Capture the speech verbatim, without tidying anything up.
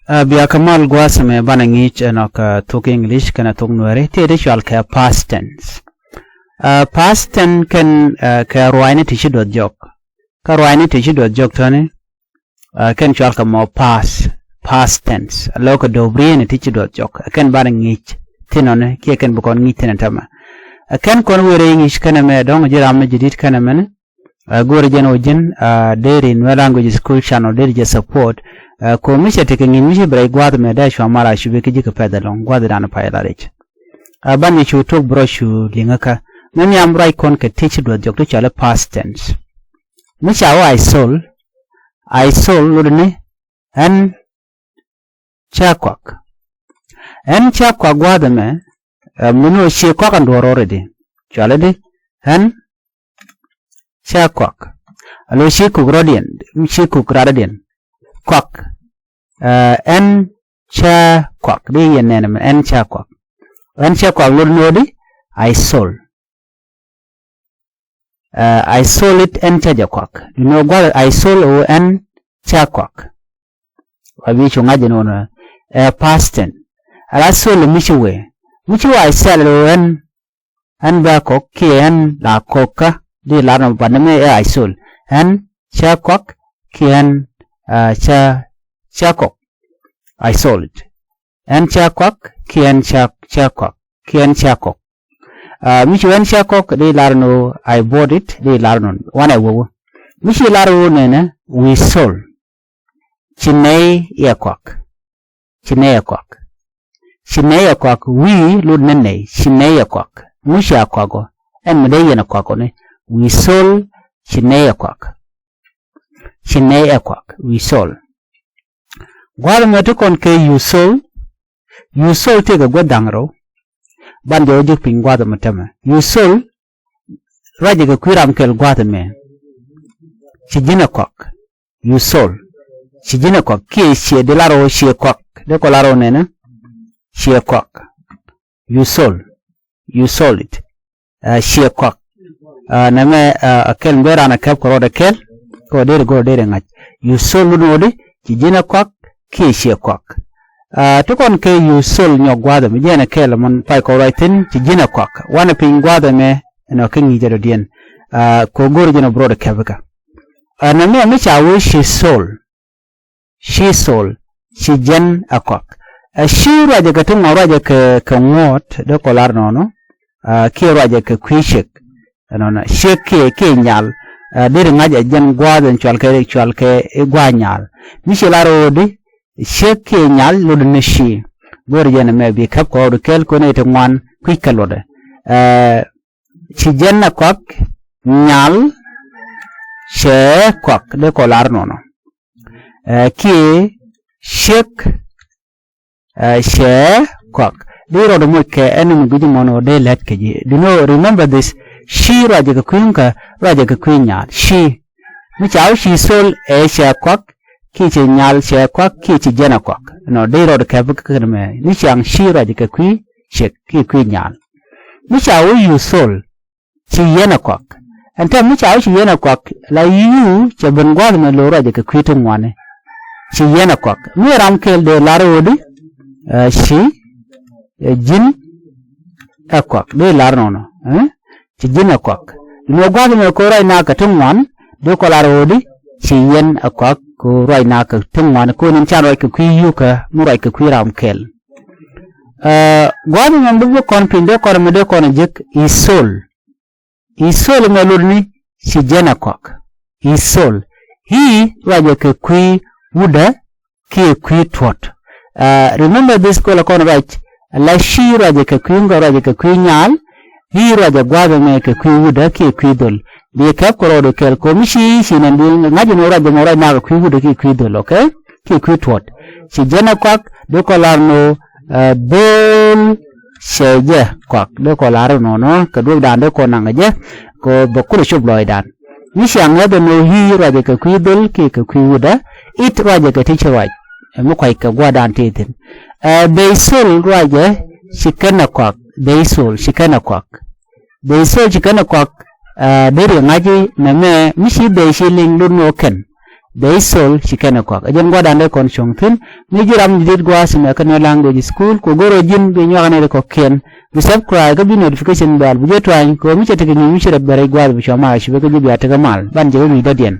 Ɛ, bia kɛ mal gua̱a̱th ɛmɛ banɛ ŋi̱i̱c ɛnɔ kɛ thok English kɛnɛ thok Nuɛri, tëë ti cɔal kɛ past tense. Ɛ, past tense kɛn, ɛ, kɛ ruaacni ti ci duɔth jɔk. Kä ruaacni ti ci duɔth jɔk tɔ̱ni, ɛ, kɛn cɔal kɛ mɔ past, past tense. Ɛ lo̱kɛ dööp rieni ti ci duɔth jɔk. Ɛ kɛn banɛ ŋi̱i̱c thi̱n ɔni, kiɛ kɛn bi kɔn ŋi̱i̱c thi̱n ɛ tämɛ. Ɛ kɛn kɔn wëë rɛy English kɛnɛ mɛ, dɔ̱ŋ ji̱ ram mi jadid kɛnɛ mɛni. Ɛ, go̱o̱rä jɛn ɣöö ji̱n, ɛ, deri Nuer Language School Channel deri jɛ support. Ɛ, kɛ ɣöö mi cɛ tekɛ ŋi̱i̱c mi ci bi rɛy gua̱a̱th ɛmɛ dee cua mal a cupi kä ji̱ kɛ pɛth ɛlɔ̱ŋ gua̱a̱th dan pay la rɛc. Ɛ, ban jɛ cu tok bi rɔ cu liŋä kä. Mi nhiam ruac kɔn kɛ ti ci duɔth jɔk ti cɔal i̱ past tense. Mi ca wä I sold, I sold lotdɛ ni ɣän cä kɔak. Ɣän cä kɔak gua̱a̱th ɛmɛ, ɛ, mi ni ɣöö ciɛ kɔak ɛn duɔ̱ɔ̱r already. Cɔalɛ di ɣän cä kɔak. Alo ci kuk rɔ̱diɛn, ci kuk radɔ̱diɛn. Kɔak. Ɛ, ɣän cä kɔak. Di yɛn nɛn ɛmɛ, ɣän cä kɔak. Ɣän cä kɔak lot ni ɣöö di I sold. Ɛ, I sold it, ɣän cä jɛ kɔak. Di ni ɣöö gua̱a̱th I sold ɣöö ɣän cä kɔak. Wa bi cu ŋa̱c ɛn ɣöö nɔ, ɛ, past tense. Ala sold mi ci wee. Mi ci wee I sell ɣöö ɣän, ɣän bä kɔk kiɛ ɣän la kɔk kä. Di lar nɔ banɛ mi ɛ I sold. Ɣän cä kɔak kiɛ ɣän, ɛ, cä, cä kɔk. I sold it. Ɣän cä kɔak kiɛ ɣän cä, cä kɔak kiɛ ɣän cä kɔk. Ɛ, mi ci ɣän cä kɔk di lar nɔ I bought it, di lar nɔ wanɛ wewä. Mi ci lar wä nɛnɛ we sold. Ci nɛy ɛ kɔak. Ci nɛy ɛ kɔak. Ci nɛy ɛ kɔak. We lot ni nɛy. Ci nɛy ɛ kɔak. Ŋu ca kɔak ɔ? Ɛn mi dee yɛn ɛ kɔak ɔ ni. We sold. Ci nɛy ɛ kɔak. Ci nɛy ɛ kɔak. We sold. Gua̱a̱th ɛmɛ ti kɔn kɛ you sold. You sold tëëkɛ gua̱th da̱ŋ rɛw. Ban jɛ wä ji̱ piny gua̱a̱th ɛmɛ tämɛ. You sold ruacɛ kɛ kui̱ ram kɛl gua̱a̱th ɛmɛ. Ci ji̱n ɛ kɔak. You sold. Ci ji̱n ɛ kɔak. Kiɛ ciɛ di lar ɣöö ciɛ kɔak. Di kɔ lar ɣöö nɛnɛ ciɛ kɔak. You sold. You sold it. Ɛ, ciɛ kɔak. Ɛ, nɛmɛ, ɛ, a kɛl mi dee raan a kɛp kɛ rɔɔdɛ kɛl. Kɛ ɣöö deri go̱r deri ŋa̱c. You sold ni ɣöö di ci ji̱n ɛ kɔak kiɛ ciɛ kɔak. Ɛ, ti kɔn kɛ you sold nyɔk gua̱a̱th ɛmɛ jɛn ɛ kɛl ɛmɔ pay kɔ ruac thi̱n ci ji̱n ɛ kɔak. Wanɛ piny gua̱a̱th ɛmɛ ɛnɔ kä ŋi̱i̱cä dɔ̱diɛn. Ɛ, kɛ ɣöö go̱r jɛn ɛ bi rɔɔdɛ kɛp kä. Ɛ, nɛmɛ mi ca wee ci sold. Ci sold. Ci jɛn ɛ kɔak. Ɛ, ci ruacɛ kɛ ti ŋuan, ruacɛ kɛ, kɛ ŋuɔ̱t, dee kɔ lar nɔnɔ. Ɛ, kiɛ ruacɛ kɛ kui̱ ciek. Ɛnɔnɔ. Ciek kiɛ, kiɛ nyal. Ɛ, deri ŋa̱c ɛ jɛn gua̱a̱th ɛn cɔal kɛ, cɔal kɛ i̱ gua̱a̱th nyal. Mi ci lar ɣöö di ciek kiɛ nyal lot ni ci. Go̱o̱r jɛn ɛmɛ bi kɛp kɔ rɔɔdu kɛl kɔn i̱ ti ŋuan kui̱c kɛ lotdɛ. Ɛ, ci jɛn ɛ kɔak, nyal cɛ kɔak, dee kɔ lar nɔnɔ. Ɛ, kiɛ ciek, ɛ, cɛ kɔak. Di rɔɔdɛ moc kɛ ɛn mi gui̱c mɔn ɣöö dee lät kɛ ji̱. Di ni ɣöö remember this, ci ruacɛ kɛ kui̱ ŋukä, ruacɛ kɛ kui̱ nyal. Ci. Mi ca wee ci sold ɛ cɛ kɔak, kiɛ ci nyal cɛ kɔak, kiɛ ci jɛn ɛ kɔak. Nɔ, di rɔɔdɛ kɛp kä kɛn mɛ. Ni ciaŋ ci ruacɛ kɛ kui̱ ciek kiɛ kui̱ nyal. Mi ca wee you sold, ci yɛn ɛ kɔak. Ɛn täämɛ mi ca wee ci yɛn ɛ kɔak, la you cɛ ben gua̱a̱th ɛmɛ lo̱r ruacɛ kɛ kui̱ ti ŋuani. Ci yɛn ɛ kɔak. Mi ram kɛl dee lar ɣöö di, ɛ, ci, ɛ, ji̱n ɛ kɔak. Dee lar nɔnɔ. Ɛ? Ci ji̱n ɛ kɔak. Ni ɣöö gua̱a̱th ɛmɛ kɛ ɣöö ruac naath kɛ ti ŋuan, dee kɔ lar ɣöö di, ci yɛn ɛ kɔak kɛ ɣöö ruac naath kɛ ti ŋuan. Kɛ ɣöö ni can ruac kɛ kui̱ yukä, mi ruac kɛ kui̱ ram kɛl. Ɛ, gua̱a̱th ɛmɛ bi bi kɔn piny, dee kɔn ɛmɛ dee kɔn ɛ jek, he sold. He sold mɛ lot ni ci jɛn ɛ kɔak. He sold. He ruacɛ kɛ kui̱ wutdä kiɛ kui̱ tuɔ̱t. Ɛ, remember this, kɛ ɣöö la kɔn ruac, la ci ruacɛ kɛ kui̱ ŋukä, ruacɛ kɛ kui̱ nyal. He ruacɛ gua̱a̱th ɛmɛ kɛ kui̱ wutdä kiɛ kui̱ dhöl. Bi kɛp kɛ rɔɔdu kɛl kɛ ɣöö mi ci, ci nɛn bi ŋa̱c ɛn ɣöö ruac ɛmɔ ruac naath kɛ kui̱ wutdä kiɛ kui̱ dhöl, okay? Kiɛ kui̱ tuɔ̱t. Ci jɛn ɛ kɔak, dee kɔ lar ni ɣöö, ɛ, dhöl cɛ jɛ kɔak, dee kɔ lar nɔnɔ kɛ duɔ̱ɔ̱pdan dee kɔ naŋ kɛ jɛ, kɛ ɣöö bɛ kulɛ cop lɔcdan. Mi ciaŋ ŋäth ɛn ɣöö he ruacɛ kɛ kui̱ dhöl kiɛ kɛ kui̱ wutdä, it ruacɛ kɛ ti ci ruac. Ɛ, mi kuac kɛ gua̱a̱thdan tëë thi̱n. Ɛ, they sold ruacɛ ci kɛn ɛ kɔak, they sold ci kɛn ɛ kɔak. They sold ci kɛn ɛ kɔak, ɛ, deri ŋa̱c i̱ nɛmɛ mi ci they ci liŋ lot ni ɣöö kɛn. Dee i̱ thol ci kɛn ɛ kɔak. Ɛ jɛn gua̱dan dee kɔn cuɔ̱ŋ thi̱n. Mi ji̱ ram ji̱ di̱t gua̱a̱th in ɛ kä Nuer language school, kɛ go̱r ɔ ji̱n bi nyuak nɛy ti kɔ̱kiɛn bi subscribe kä bi notification bell bi jɛ tuany kɛ ɣöö mi cɛ tekɛ nyuc mi ci rɛp bɛ rɛc gua̱a̱th bi cua mal ci bɛ kä ji̱ bia tekɛ mal ban jɛ wä wi̱i̱ dɔ̱diɛn.